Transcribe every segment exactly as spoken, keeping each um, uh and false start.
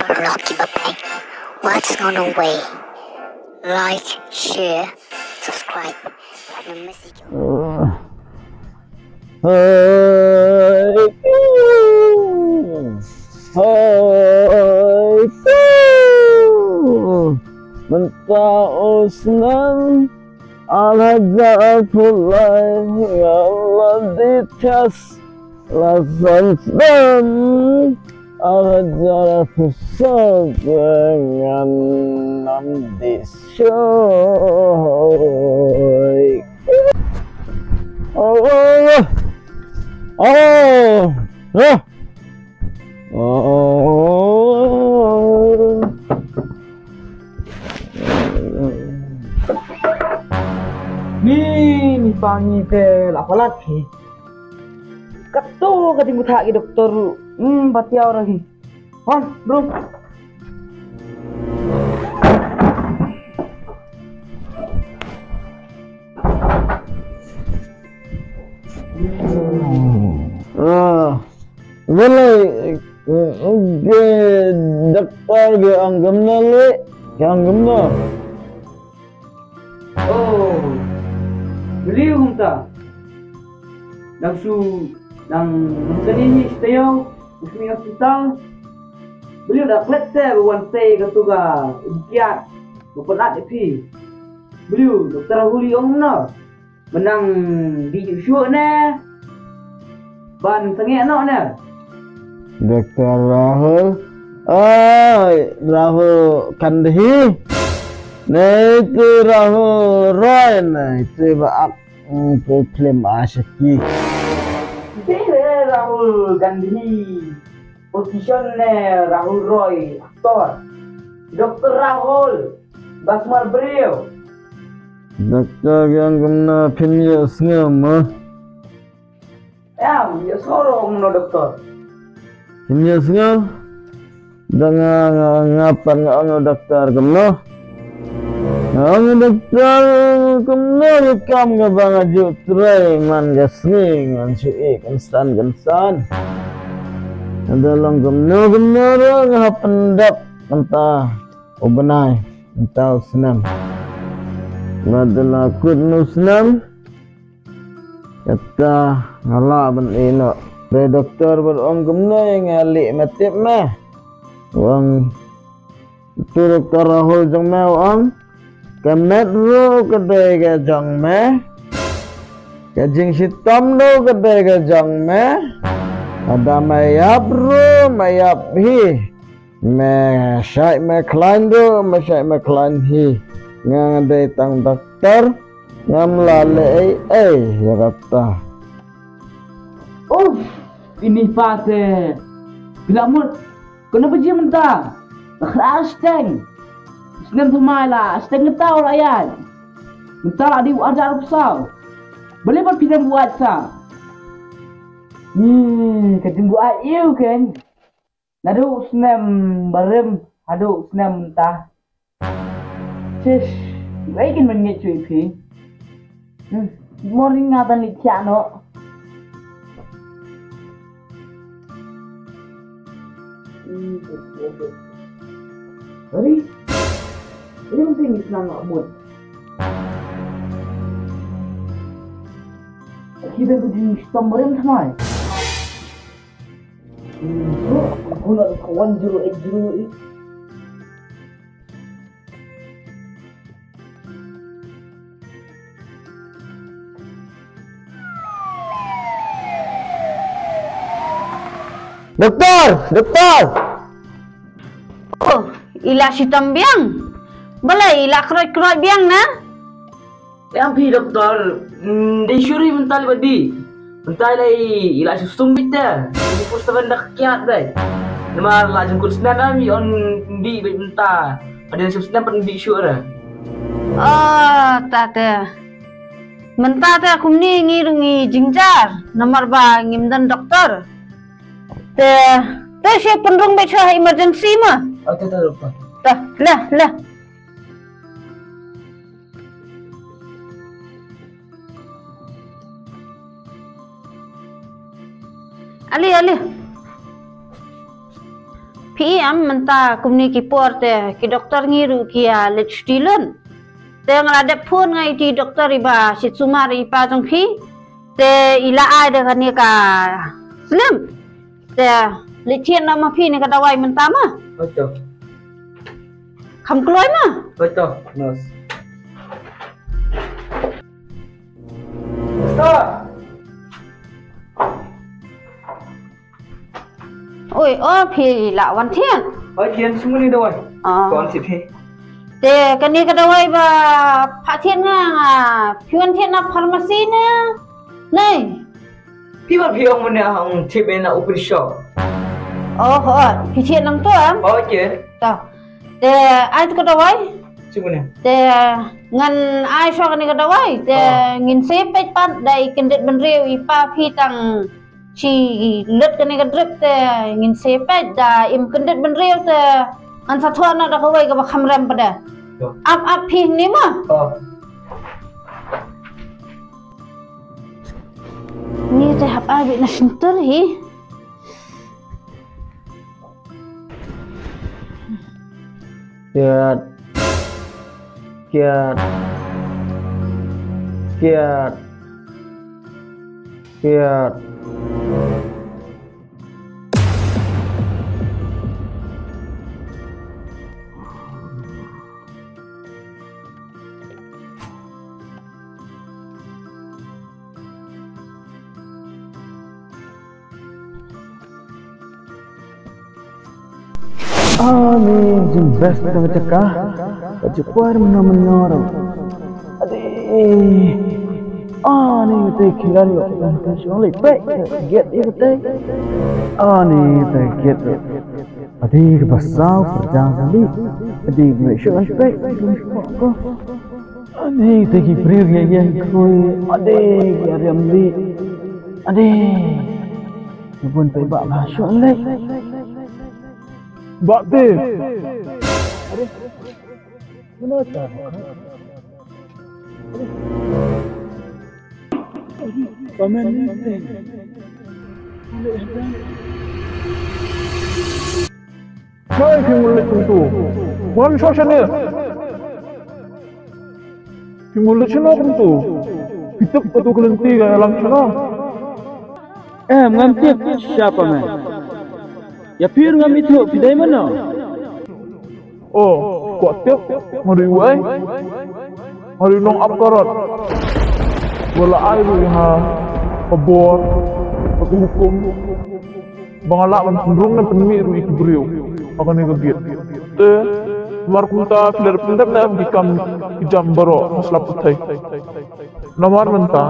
Rocky Bapeng. What's on the way? Like, share, subscribe. Kano message. Hai, hai, mynta u snem ar hajar arphew lai nga la dih test la san snem. Ar hajar arphew saw ngan ym dih shuh. Oh, oh, oh. Oh. Ni, ni pa ngi te la palat hi. Kato ka ding buta ki doktor. Hmm, patiaw rahi. Hon, bro. Ah, balei, eh, doktor ki ong kumno lei, ki ong kumno? Oh, balei kumta? Dang shu, dang, dang kane hi stay out, u shu hospital. Balei da klet te ba wan te ka tu ka kiat ba pynat ïa phi. Balei doktor Rahul i ong kumno? Mynta dih shuh ne? Ban sangeh noh ne? Doktor Rahul. Oi, Rahul Gandhi. Ne tu Rahul Roy ne tu ba ak, mm, tu film Ashiki. Te Rahul Gandhi. Politician ne Rahul Roy, actor. Doktor Rahul, ba sumar briew. Doktor, ki ong kumno, phim ïohsngew mo? Em, ïohsngew ruh kumno, doktor? Phim ïohsngew? Da nga, nga, nga pat nga ong doktor kumno? Nga ong doktor kumno, ruh kam kaba nga ju trei man ka sngi ngan shu ïeh kynsan kynsan. Nga da long kumno kumno ruh nga hap pyndep mynta u bnai, mynta u snem. Nga da la kut u snem. Kata nga lah ban ïeh noh. Dei doktor bad ong kumno ïa nga, leh me tip me. Ong tu doktor Rahul jong me, ong ka met ruh ka dei ka jong me. Ka jingshitom ruh ka dei ka jong me. Lada me ïap ruh me ïap hi. Me shait me khlaiñ ruh me shait me khlaiñ hi. Nga dei tang doktor, ngam lah leh ei ei ïa kata. Uf, ini pa te. Phi la mut, kano ba jia mynta? La khlad shiteng. Snem thymmai la shiteng kata u la ïaid. Mynta la dei u arhajar arphew saw. Balei pat phi dang buaid sa? Hmm, ka jingbuaid ïa u ken. Naduh u snem barim haduh u snem mynta. Shish, wei kin ban ngeit shuh ïa phi. Hmm, morning nga tan leit thiah noh. Hari, hari mynta ngi snam noh mut. Ki ben ka jingshitom barim thymmai. Aku nak kawan juru eh juru eh. Doktor, doktor. Oh, i la shitom biang. Balei i la kroit kroit biang na? Em phi doktor, mm, dei shuh ri mynta lei ba dih. Mynta lei i la shu sum beit te. Twenty four seven da kiad dei. Namar la jingkut snem em i on dih beit mynta. Hadien shu snem pat dih shuh re. Oh, ta te. Mynta te kumne ngi ruh ngi jynjar. Namar ba ngim don doktor. Te, te shu pynrung beit sha emergency ma. Oh, te, te doktor. Te, le, le. Ale, ale. P Em, mynta kumne ki por te ki doktor ngi ruh ki ïa leit shuti lut. Te nga la dep phone nga ïa i doktor iba shu sumar ïa i pa jong phi. Te i la ai da kane ka slem. Te leit thied noh ma phi ne ka dawai mynta ma. Hoi to. Kham kloi ma. Hoi to, nurse. Sister. Oi, o phi la wan thied. Hoi, thied shu muni dawai. Ah. Wan thied phi. Te kane ka dawai ba pha thied nga, nga phi wan thied na pharmacy ne? Nei. Phi ba phi ong muni hang thied be na O P D shop. Oh, ho, phi thied nangto em? Hoi, thied. To. Te ai to ka dawai. Shu muni. Te ngan ai shuwa kane ka dawai. Te ngin sa peit pat da i kyndit bynriew i pa phi tang shi lut kane ka drip te ngin sa peit da im kyndit bynriew te ngan sa thoh noh da kawei kaba kham rem pat da. Ap ap phi ni ma. Ni te hap ai beit na shyntur hi. Kiat. Kiat. Kiat. Kiat. Ani jin best ka jaka. Ka ji kwar mena mena ro. Ade. Ani te khilan lo kan te shong le pe. Get ite. Ani te get. Ade ka basau kerja kali. Ade ka shong pe. Ko. Ani te ki briew ïa ïeng khloi, ade ki ariam li, ade. Ngi bun pei ba nga shuh leh. Ba te. Ade. Mano ta? Pamen ni. Hei, phi ngul leit kumtu. Wan sha shane. Phi ngul leit shano kumtu. Phi tip katu ka lynti ka ïalam shano. Em, ngam tip sha pa me. Ïa phi ruh ngam ithuh, phi dei mano? Oh, kwah tip, nga dei uei? Nga dei nong ap karot. Ba la ai ruh ïa nga ka bor, ka hukum. Ba nga lah ban pynrung ne pynmih ruh ïa ki briew ha kane ka gate. Te namar kumta phi la pyndep ne em ki kam ki jam baroh ha sla pyrthei? Namar mynta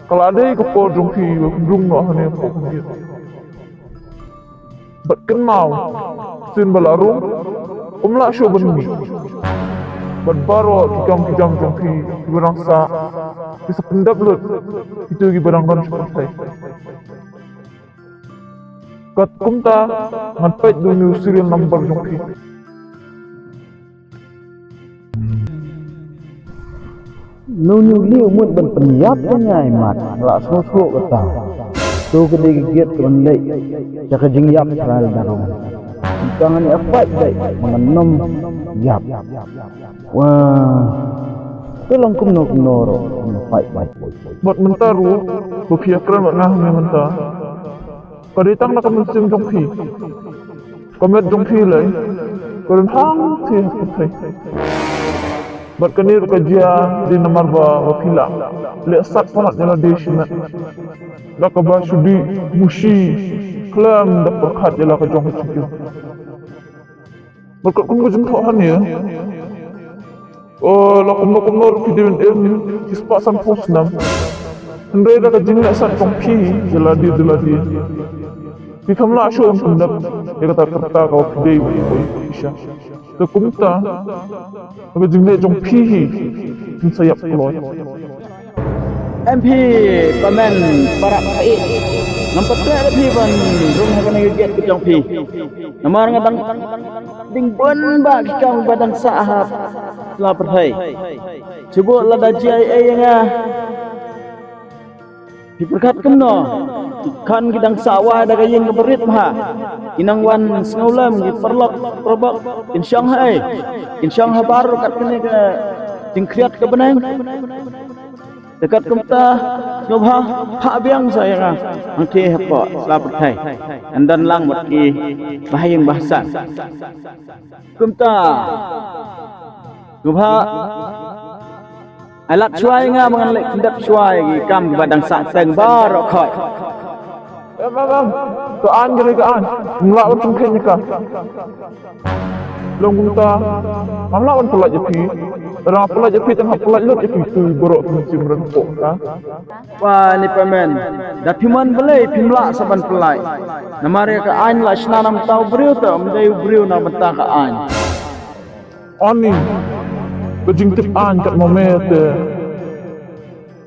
ka la dei ka por jong phi ba pynrung noh ha kane ka gate. Bad kynmaw, sien ba la rung um lah shuh ban mih. Bad baroh ki kam ki jam jong phi kiba dang sah ki sa pyndep lut kito kiba dang don sha pyrthei. Kat kumta ngan peit da une u serial number jong phi. Nuni u lieh u mut ban pynïap ïa nga, i mat, la sngewthuh kata. To ka dei ka gate ka ban leit sha ka jingïap trai da rung. Ka ngan ïa pait beit ba ngan nym ïap. Wah. To long kumno kumno ruh ngan pait beit. Bad mynta ruh ba phi ïakren bad nga hangne mynta. Ka dei tang na ka mynsiem jong phi. Ka met jong phi lei ka don hangthie ha pyrthei. Bad kane ruh ka jia dei namar ba, ba phi la leh sat palat ïa lade shimet da kaba shu dih mushi khlem da pyrkhat ïa la ka jong ka jingim. Bad katkum ka jingthoh hangne, o, la kumno kumno ruh phi dei ban im ki spah sanphew snem. Hynrei da ka jingleh sat jong phi ïa lade da lade, phi kam lah shuh ban pyndep ïa kata ka rta kaba phi dei ban ïoh ïa ka pisa. Te kumta ka jingleh jong phi hi phin sa ïap kloi. Em phi, pamen, para phi. Ngam pat treh phi ban rung ha kane ka gate ka jong phi. Namar nga dang ding bun ba ki kam ba dang sah ha sla pyrthei. Shu buh lada jia ei ei ïa nga. Phi pyrkhat kumno? Khan ki dang sah wai da ka ïing ka barit ma ha. Ki nang wan sngewlem ki paralok parabok. Kin shong ha ei. Kin shong ha bar kat kane ka jingkhriat ka bneng. Te kat kumta sngewbha phah biang sa ïa nga. Hangtei hapoh sla pyrthei. Ngan don lang bad ki bahaïing bahasan. Kumta sngewbha ai lad shuwa ïa nga ba ngan leh kyndep shuwa ïa ki kam kiba dang sah seng baroh khoit. Em, em, em. Ka aiñ ka dei ka aiñ. Ngam lah ban pynkheiñ ïa ka. Long kumta ngam lah ban pyllait ïa phi. Lada nga pyllait ïa phi te nga pyllait lut ïa phi tu baroh tu mynsiem ren pok ka. Wa ni Pamen. Da phi mon balei phim lah sa ban pyllait. Namar ïa ka aiñ la shna na bynta u briew te ym dei u briew na bynta ka aiñ. Ani, ka jingtip aiñ kat ma me te.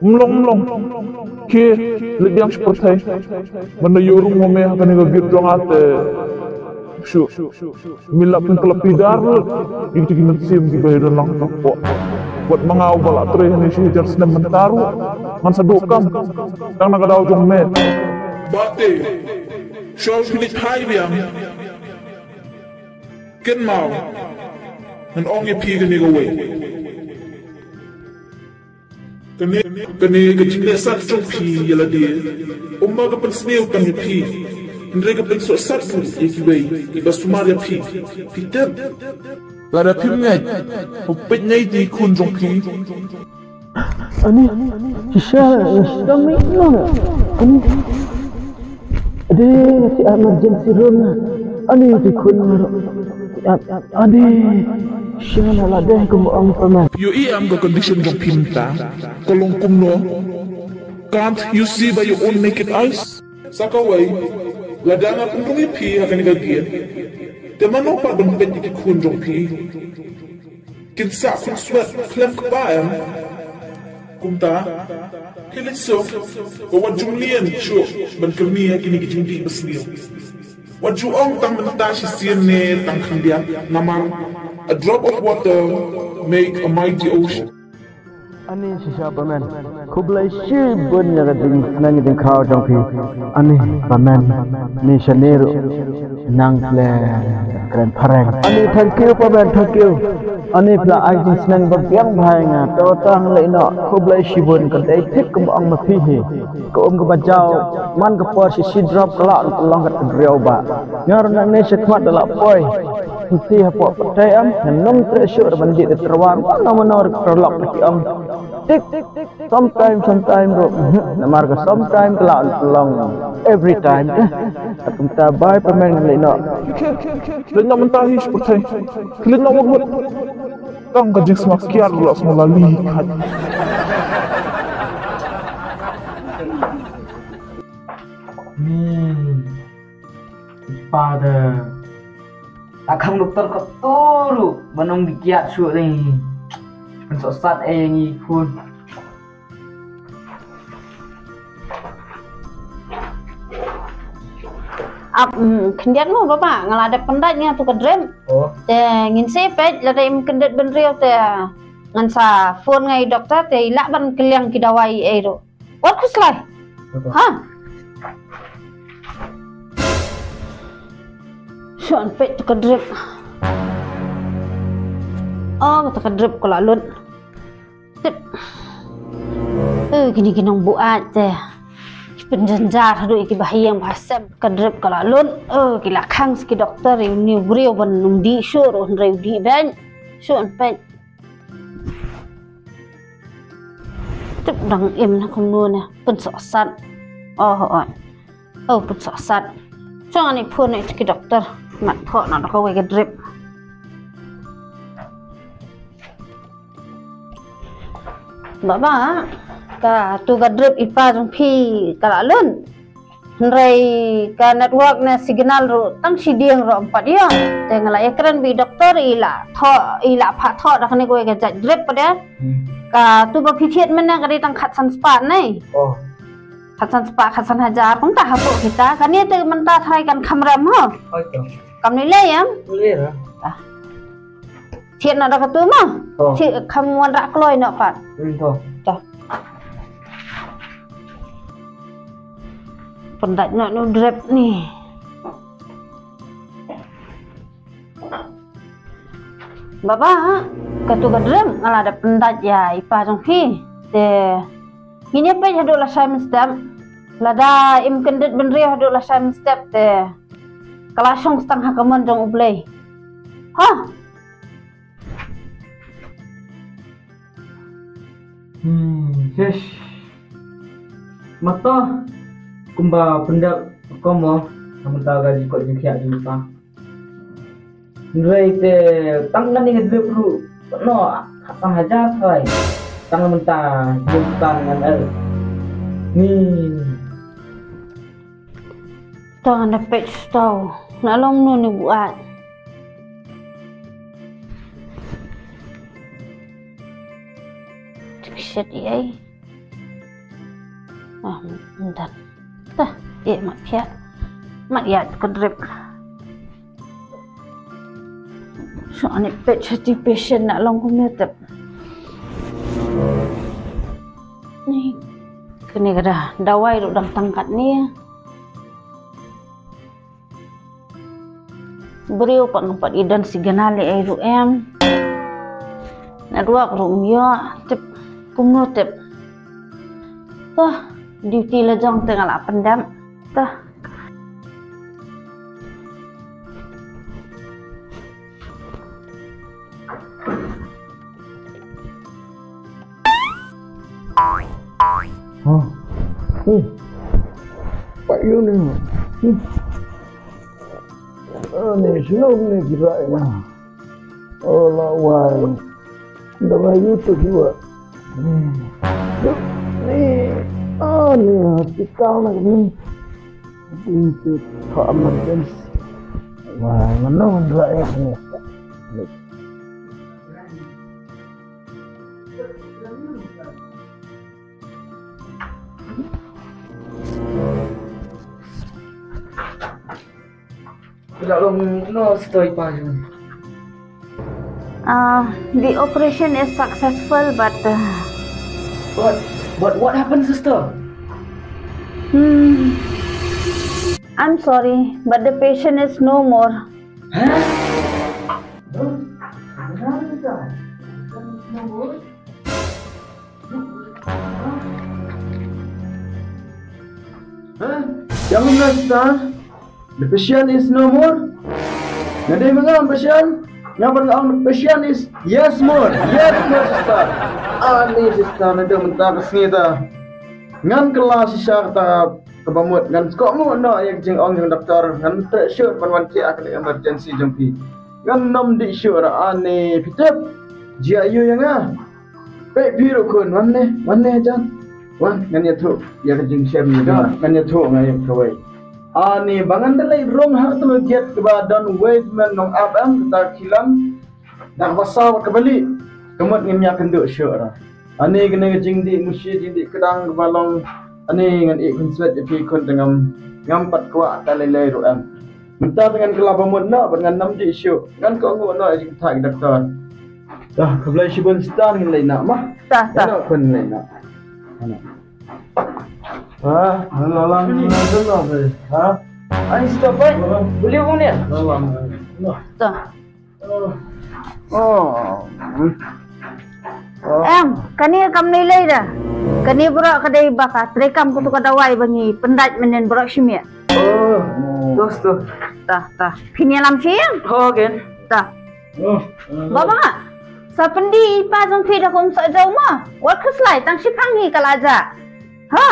Mlong mlong. Khie, leit biang sha pyrthei. Mynda ïoh rung ma me ha kane ka gift jong nga te. Shu. Mi lap pynklap pidar lut. Ïa kita ki mynsiem kiba ïadon lang ka pok. Wat ma nga uba la trei hangne shi hajar snem mynta ruh. Ngan sa duh kam. Tang na ka daw jong me. Bate. Shol phi leit phai biang. Kynmaw, ngan ong ïa phi kane kawei. Kane, kane ka jingleh sat jong phi ïa lade, um ba ka pynsniew tang ïa phi, hynrei ka pynsoh sat ruh ïa kiwei kiba sumar ïa phi. Phi tip? Lada phim ngeit, u peit nai ïa ki khun jong phi. Ani, shisha, shisha mi mana. Ani, ade, ti emergency room na. Ani, ti khun na. Ani, shisha na la deh kum ong Pamen. Ïohi em ka condition jong phi mynta? Ka long kumno? Can't you see by your own naked eyes? Sa kawei, lada nga pynrung ïa phi ha kane ka gift, te mano pat ban peit ïa ki khun jong phi? Kin sah khun swet khlem kpa em. Kumta, khie leit suk, ko wat ju mlien shuh ban kyrni ha kine ki jingdih basniew. Wat ju ong tang mynta shisien ne tang khyndiat, namar a drop of water make a mighty ocean. Ani shisha Pamen. Khublei shibun ïa ka jingsneng jingkhraw jong phi. Ani Pamen. Ni shane ruh nang khlem kren phareng. Ani, thank you Pamen, thank you. Ani phi la ai jingsneng ba biang bha ïa nga. Te tang lei noh. Khublei shibun, ka dei thik kumba ong ma phi hi. Ka um kaba jaw man ka por shi shi drop ka la long kat ka briew ba. Nga ruh nangne shakhmat da la poi. Nti hapoh pyrthei em, ngan nym treh shuh ban dih da tyrwa mano mano ruh ka paralok da ki ong. Tik, sometime, sometime ruh. Namar ka sometime ka la long every time. Kumta bye Pamen, ngan leit noh. Leit noh mynta hi sha pyrthei. Leit noh wut wut. Tang ka jingsma kiar ruh la sma lali khat. Hmm. Father. Ta khang doktor ka tu ruh ban ong di kiat shuh ni. Kan sok sat eh ngi khun. Ap, mm, khyndiat mo baba, nga la dep pyndait nga tu ka drip. Oh. Te ngin sa peit lada im kyndit bynriew te ngan sa phone nga ïa i doktor te i lah ban kylliang ki dawai ei ruh. Wat khuslai. Betul. Ha. Shuh ngan peit tu ka drip. Oh, tu ka drip ka la lut. Tip. Eh, kine ki nongbuaid te. Ki pynjynjar haduh ïa ki bahaïing bahasem. Ka drip ka la lut. Eh, ki la khang sa ki doktor ïa une u briew ban ym dih shuh ruh hynrei u dih beit. Shuh ngan peit. Tip dang im na kumno ne, pynsohsat. Oh, oh. Oh, pynsohsat. Shuh ngan ïa phone ïa ki doktor. Mat phoh na da kawei ka drip. Baba, ka tu ka drip i pa jong phi ka la lut. Hynrei ka network ne signal ruh tang shiteng ruh ym pat ïoh. Te nga la ïakren bad i doktor, i la thoh, i la phah thoh da kane kawei ka jait drip pat de. Hmm. Ka tu ba phi thied mynne ka dei tang khatsan spah ne. Oh. Khatsan spah, khatsan hajar, kumta hapoh kita. Kane te mynta tharai kan kham rem ho. Hooid to. Kam lei lei em? Lei ra. Ah. Thied noh da katu mo. To. Thied kham wanrah kloi noh pat. Hmm, to. To. Pyndait noh ïa u drip ni. Baba, katu ka drip nga la dep pyndait ïa i pa jong phi. Te ngin ïa peit haduh lashai mynstep. Lada im kyndit bynriew haduh lashai mynstep te ka la shong tang ha ka mon jong U Blei. Ha. Hmm, shish. Mata kumba pyndep komo, ka mynta ka jingkoit jingkhiah jingpang. Hynrei te tang ngan ïa dep ruh, no, ka san hajar kai. Tang mynta jingpang ngan el. Ni. Tang na peit stau. Na long no ni buat. Shet ïa. Ah, mynta. Tah, eh, mat pia. Mat ïa ka drip. So, ani peit sha ti patient na long kumne tep. Ni, kane ka da, dawai ruh dang tang katne. Briew pat ngam pat ïoh don signal lei ei ruh em. Network ruh ym ïoh, tip kumno tip. Toh, duty la jong te nga la pyndem. Toh. Ha. Hmm. Pat ïoh ne. Hmm. Ani, shnong ne ki rai na. Oh, la wai. Nda wai yu tu ki wa. Ni. Ni. Ani, hospital na ni. Ni tu ka emergency. Wai, mana nda rai ni. Phi la long no stoi pa jong. Uh, the operation is successful, but uh, But but what happened, sister? Hmm, I'm sorry, but the patient is no more. Huh? Huh? Huh? Ïa kumno, sister? The patient is no more. Nga dei ma nga ong patient. Nga ban nga ong the patient is yes more. Yes more, sister. Ani, sister, nda mynta ka sngi ta. Ngan kylla shisha kata kaba mut, ngan kohnguh noh ïa ka jingong jong doktor, ngan treh shuh ban wan thiah ha ka emergency jong phi. Ngan nym dih shuh ruh, ani, phi tip. Jia ïa nga. Peit phi ruh khun, wan ne, wan ne jan. Wan, ngan ïathuh ïa ka jingshem ïa ka, ngan ïathuh nga ïa kawei. Ani, ba ngan da leit rung ha kata ka gate kaba don wei tymmen nong ap em, kata ka khilan. Da kaba saw bad kaba lieh. Ka mut ngim ïakynduh shuh ruh. Ani, kane ka jingdih mushi, jingdih kdang kaba long. Ani, ngan ïeh khunswet ïa phi khun, te ngam, ngam pat kwah ta lei lei ruh em. Mynta te ngan kylla ba mut noh bad ngan nym dih shuh. Ngan kohnguh noh ïa jingthait doktor. Tah, khublei shibun, sister, ngin leit noh ma. Tah, tah. Ngin leit noh, khun, ngin leit noh. Ha? Ngin la lang, ngin la lang, ngin la lang, eh. Ha? Ai, sister, pai. Beli ong ne? La lang, la lang. Tah. Oh. Oh. Em, kane kam lei lei da. Kane baroh ka dei ba ka treikam katu ka dawai ba ngi pyndait mynnin baroh shimiet. Oh. Dos tu. Tah, tah. Phin ïalam sha ïing. Oh, ken. Tah. Oh. Baba nga. Sa pyndi i pa jong phi da kum sa jaw ma. Wat khuslai tang shiphang hi ka la ja. Ha?